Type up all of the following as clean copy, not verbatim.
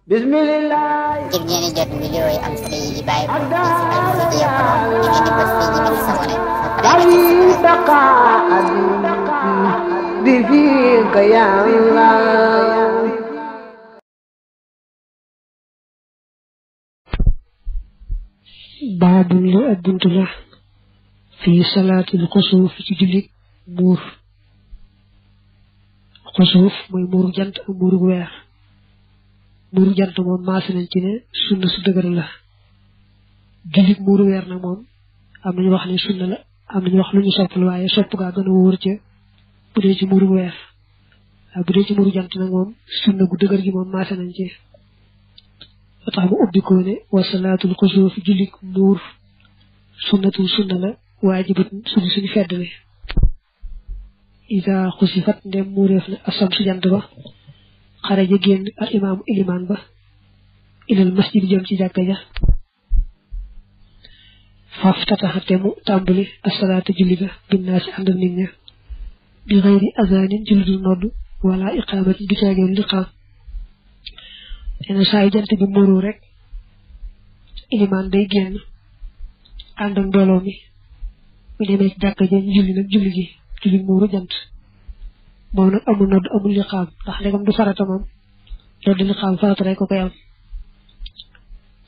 Bismillah. ngir ngeen di jot vidéo yi am solo yi bàyyi ko ci Al-Mouridiyyah Pro da ngeen di bës fii ñu bind s'abonner ba pare بفيك يا الله باب لأبنت له في صلاة الخسوف في جلد مور خسوف موي مور جانت ak muru weer muru jant moom maas nañ ci ne sunna su dëgër la julit muru weer nag moom am nañu wax ne sunna la am nañu wax lu ñu sopp la waaye sopp gaa gën a wóor ca bu dee ci muru weer bu dee ci muru jant nag moom sunna gu dëgër gi moom maas nañ ci fa tax mu ubbi ko ne wa salaatul xusuuf julit muur sunnatul sunna la waajibatun suñu feddale isa xusifat ndem muureef na asam su jant ba xaraja génn al imaamu ilimaan ba ilal masjid jëm ci jàkka ja faaf tataxate mu tàmbali asalaata julli ga binnaasi ànd ak nit ña bi xëyri azaanin julli dul nodd wala iqaamati du caageen liqaam nee na saa yu jant bi muuru rek ilimaan day génn ànd ak mbooloo mi bu demee ci jàkka ja julli nag julli gi julli muuru jant moom nag amul nodd amul liqaam ndax léegam du farata moom nodd liqaam farata rek ko koy am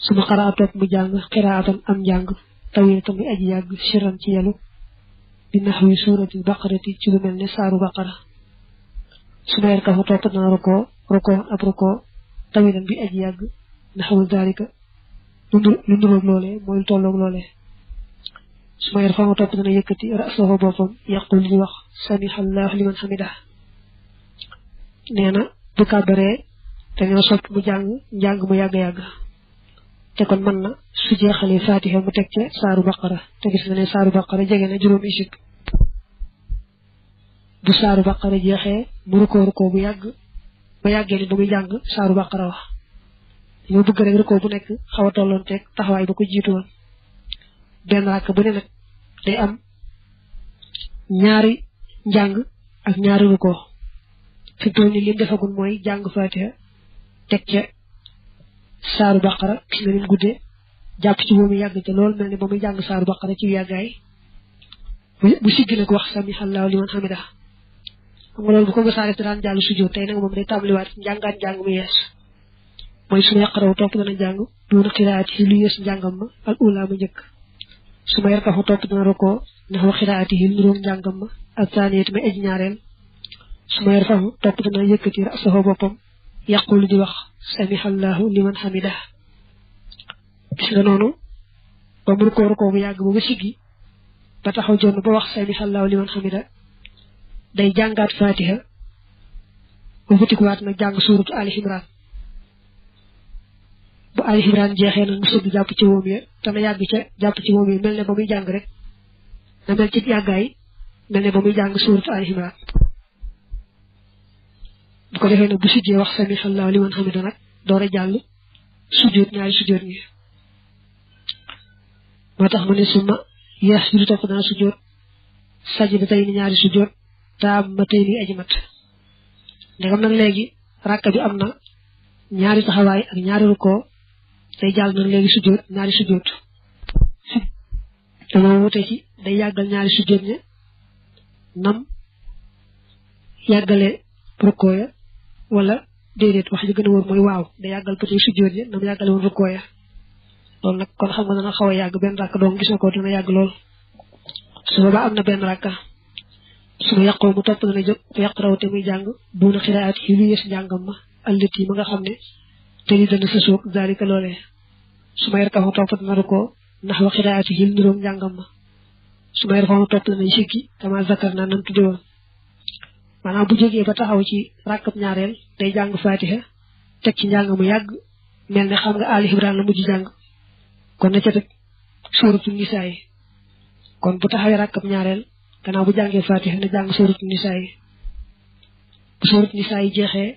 suma xaraa toog mu jàng xiraatan am njàng tawil tamit aji yàgg siran ci yelu bi naxwi suurati baqarati ci lu mel ne saaru baqara suma yer ka fa topp dana roko tawilan bi aji yàgg naxwu zalika lu nduroog loole mooy lu tolloog loole suma yer fa ma topp dana yëkkati rasahu boppam yaqul li wax samihallahu liman hamidah nee na bu kàbbaree dañoo sopp mu njàng mu yàgg-yàgg te kon mën na su jeexalee fatiha mu teg ca saaru baqara te gis na ne saaru baqara jege na juróomi isib bu saaru baqara jeexee mu rukkoo bu yàgg ba yàggee ni ba muy jàng saaru baqara wax dañoo bëgg rek rukkoo bu nekk xaw a tolloon teg taxawaay ba ko jiitu woon benn rakk bu ne nag day am ñaari njàng ak ñaari rukkoo fi toll ni lim defagul mooy jàng fatiha teg ca saaru baqara gis nga nim guddee jàpp ci boobu yàgg ca lool mel ni ba muy jàng saaru baqara ci yàggaay bu siggi nag wax samihallahu liman hamidah xam nga loolu bu ko mësaa def daan jàng sujjóot tey nag moom day tàmbaliwaat njàng mu yees mooy su ma yaqaraw topp dana jàng duuna xiraati yi lu yees njàngam ma al ula ma njëkk su ma yarkafu topp dana rokoo ndax wa xiraati yi nuróom njàngam ma ak taaniyati may aji ñaareel su ma yarfahu topp dana yëkkati rasahu boppam yaqul di wax samihallahu liman hamidah gis nga noonu ba mu rukoo bu yàgg ba siggi ba taxaw jonn ba wax samihallahu liman hamidah day jàngaat fatiha ba futikuwaat nag jàng suuratu Ali Imran bu Ali Imran jeexee nag mu sëgg jàpp ci woom ya te na yàgg ca jàpp ci woom yi mel ne ba muy jàng rek na mel ci yàggaay mel ne ba muy jàng suuratu Ali Imran bu ko defee nag bu siggee wax samihallahu liman hamidah nag door a jàll sujjóot ñaari sujjóot ñi moo tax ma ne suma yeex ju du topp dana sujjóot sajda tey ni ñaari sujjóot taam ma tey ni aji mat ndegam nag léegi rakka bi am na ñaari taxawaay ak ñaari rukkoo day jàll nag léegi sujjóot ñaari sujjóot dama wute ci day yàggal ñaari sujjóot ña nam yàggale rukkoo ya wala déedéet wax ji gën a wóor mooy waaw day yàggal peut-être sujjóot ya nam yàggale woon rukkoo ya loolu nag kon xam nga dana xaw a yàgg benn rakk doom gis na ko dina yàgg lool su boobaa am na benn rakka su ma yàqoo mu topp dana jóg te yàq raw te muy jàng buuna xiraat yi lu yées njàngam ma allit yi ma nga xam ne te ni dana sa soog zalika loolee su ma yarkafu topp dana rukkoo ndax wa xiraat yi niroom njàngam ma su ma yarkafu mu topp dana siggi kama zakar naa nam tudde woon maanaam bu jógee ba taxaw ci rakkab ñaareel day jàng fatiha teg ci njàng mu yàgg mel ne xam nga Ali Imran la mujj jàng kon na ca teg suuratu nisaa yi kon bu taxawee rakkab ñaareel gannaaw bu jàngee fatiha na jàng suuratu nisaa yi bu suuratu nisaa yi jeexee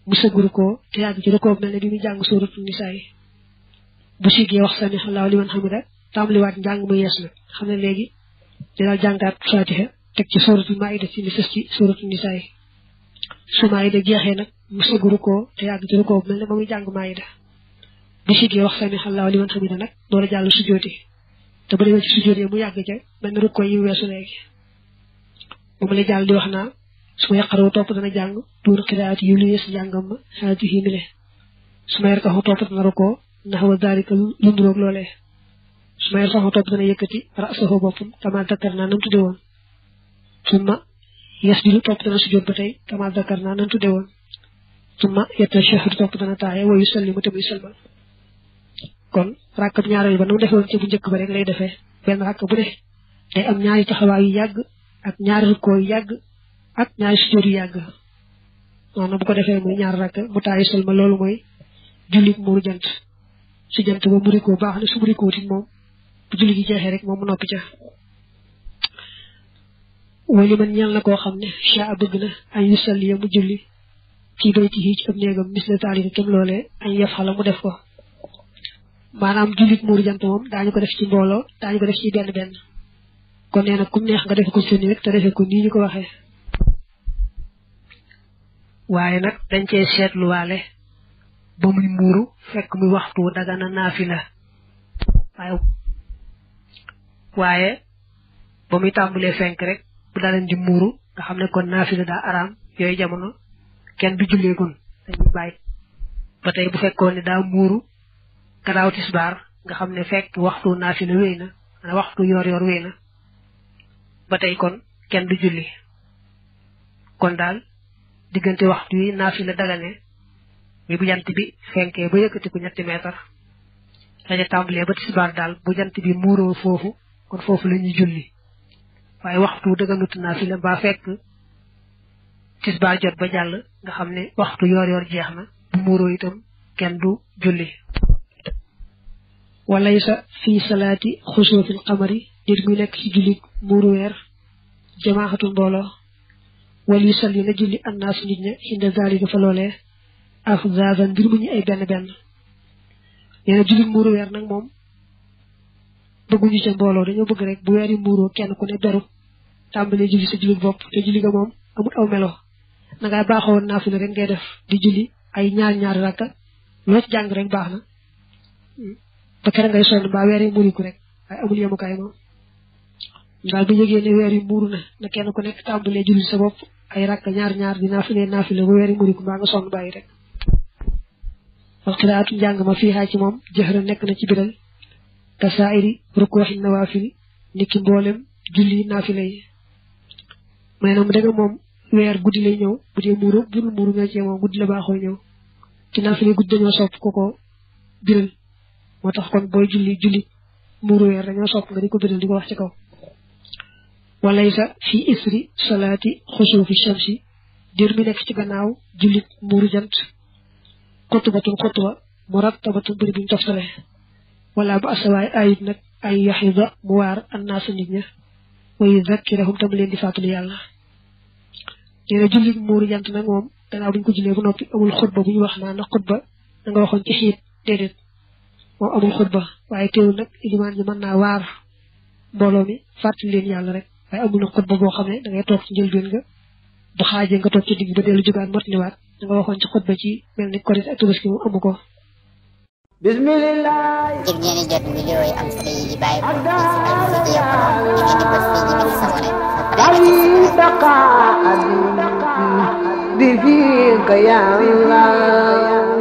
mu sëgguru ko te yàgg ci rukoo mel ne bi muy jàng suuratu nisaa yi bu siggee wax samihallahu liman hamidah tàmbaliwaat njàng mu yees nag xam ne léegi dina jàngaat fatiha teg ci suuratu maa'ida ci li sës ci suuratu nisaa yi su maayida jeexee nag mu sëgg rukkoo te yàgg ci rukkoo mel ne ba muy jàng maayida bu siggee wax sami Allahu liman hamida nag door a jàll sujjóoti te bu demee ci sujjóoti mu yàgg ca mel ne rukkoo yi weesu léegi moom lay jàll di wax naa su ma yaqaroo topp dana jàng duur xiraati yu lu yees njàngam ma haatihi mile su ma yarkaxu topp dana rukkoo naxwa daalika lu nduróog loolee su ma yarfaxu topp dana yëkkati rasahu boppam kama dakar naa nam tudde woon summa yasjudu topp dana sujjóot ba tey kama dakar naa nam tudde woon summa yatashahhadu topp dana taaye wa yusallimu te muy sëlmal kon rakkab ñaareel ba nu mu defewoon ci bu njëkk ba rek lay defee benn rakk bu ne day am ñaari taxawaay yu yàgg ak ñaari rukkoo yu yàgg ak ñaari sujjóot yu yàgg noonu bu ko defee muy ñaar rakk mu taayi sëlmal loolu mooy jullit muuru jant su jant ba murikoo baax na su murikoo tit moom bu julli gi jeexee rek moom mu noppi ca way li man ñeel na koo xam ne caa bëgg na añ yusalli ya mu julli ci baytihi ci ab néegam misla taalika kem loolee añ yaf xala mu def ko maanaam jullit muuru jant moom daañu ko def ci mbooloo daañu ko def ci benn benn kon nee na kum neex nga defe ko seen rek te defe ko nii ñu ko waxee waaye nag dañ cee seetluwaale ba muy muuru fekk muy waxtu dagana naafila waaye ba muy tàmbalee fenk rek bu daleen di muuru nga xam ne kon naafila daa araam yooyu jamono kenn du julleegun dañuy bàyyi ba tey bu fekkoon ne daa muuru gannaaw tisbaar nga xam ne fekk waxtu naafila wéy na ana waxtu yor yor wéy na ba tey kon kenn du julli kon daal diggante waxtu yi naafila dagane mi bu jant bi fenkee ba yëkkati ko 3 meetar dañu tàmbalee ba tisbaar daal bu jant bi muuroo foofu kon foofu la ñuy julli waaye waxtu dëgganut naafila ba fekk tisbaar jot ba jàll nga xam ne waxtu yor yor jeex na bu muuroo itam kenn du julli walaysa fi salaati xusuufil qamari dir muy nekk ci julli muuru weer jamaaxatul mbooloo wal yusalli na julli annaas nit ña inda zalika fa loolee afzazan mbir mu ñu ay benn benn nee na julli muuru weer nag moom bëgguñu ca mbooloo dañoo bëgg rek bu weeri muuroo kenn ku ne beru tàmbalee julli sa julli bopp te julli ga moom amul aw melo na ngaa baaxoon naafila rek ngay def di julli ay ñaari rakka loo ci jàng rek baax na ba kere ngay sonn mbaa weer yi muuriku rek waaye amul yemukaay moom daal bu yëgee ne weer yi muuru na kenn ku nekk tàmbalee julli sa bopp ay rakka ñaar di naafila ba weer yi muuriku mbaa nga sonn bàyyi rek wal qiraatu njàng ma fii ci moom jëxra nekk na ci biral ka saa'iri rukkooxi nawaafili niki mboolem julli naafila yi mu ne nag danga moom weer guddi lay ñëw bu dee muuru budul muuru nga cee moom guddi la baaxoo ñëw ci naafila guddi dañoo sopp ko biral moo tax kon booy julli muuru weer dañoo sopp nga di ko biral di ko wax ci kaw walaysa fi isri salaati xusuufi shamsi dir mi nekk ci gannaaw jullit muuru jant xutbatun xutba murattabatun bëri buñ toftale wala ba asawaay ayit nag ay yaxida mu waar annaasa nit ña wa yuzakkirahum tam leen di fàttali yàlla nee na jullit muuru jant nag moom gannaaw buñ ko jullee bu noppi amul xutba bu ñu wax naa na xutba da nga waxoon ci xiit déedéet moom amul xutba waaye teewul nag ilimaan ji mën naa waar mbooloo mi fàttali leen yàlla rek waaye amul na xutba boo xam ne da ngay toog ci njëlbeen nga bu xaajee nga toog ci digg ba dellu jógaat motliwaat da nga waxoon ci xutba ci mel ni Korite ak Tabaski mu amu ko bismillah ngir ngeen di jot vidéo yi am solo yi bàyyi ko ci Alfayda Pro ngeen di bës fii ñu bind s'abonner bi fika ya Allah